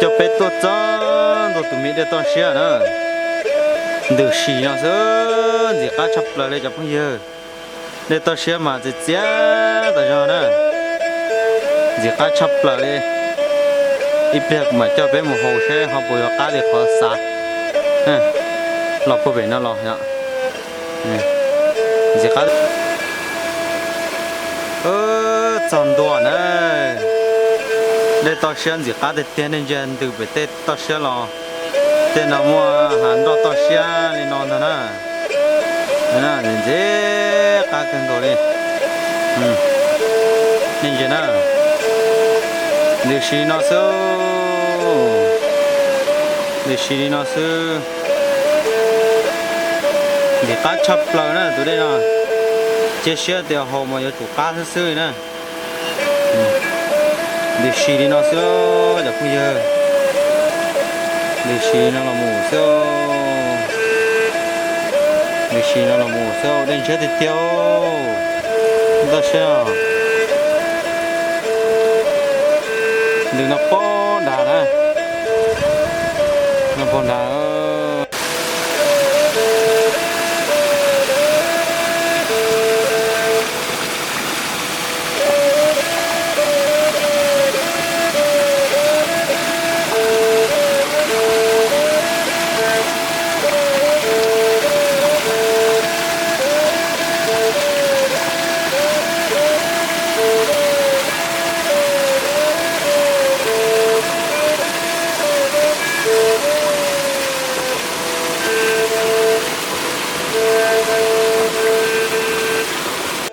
Coj peb tuaj txog ntua tus me dej toj siab na. Ntws si no xwb, ntxim qab tshaj plaws li cov phooj ywg. Dej toj siab mas txias txias tas zog na. Ntxim qab tshaj plaws li. Ib pliag kuv mam coj peb mus haus seb ho puas yuav qab li qhov xav. Los puag pem no los yom. Ntxim qab. Txog ntua na. Dej toj siab ntxim qab tiag tiag, nej ntsia ntws pem tej toj siab los. Tej no muaj hav nroj toj siab li no ntag na. Ntxim qab kawg nkaus li. Nej ntsia na. Ntws si li no xwb. Ntws si li no xwb. Ntxim qab tshaj plaws na tus dej no. Cia siab tias haus mas yuav tsum qab xwb xwb li na. Ntws si li no xwb cov phooj ywg. Ntws si no los mus xwb. Ntws si no los mus xwb, dej ntshiab tiag tiag. Toj siab. Ntws no pog nrad na. No pog nrad.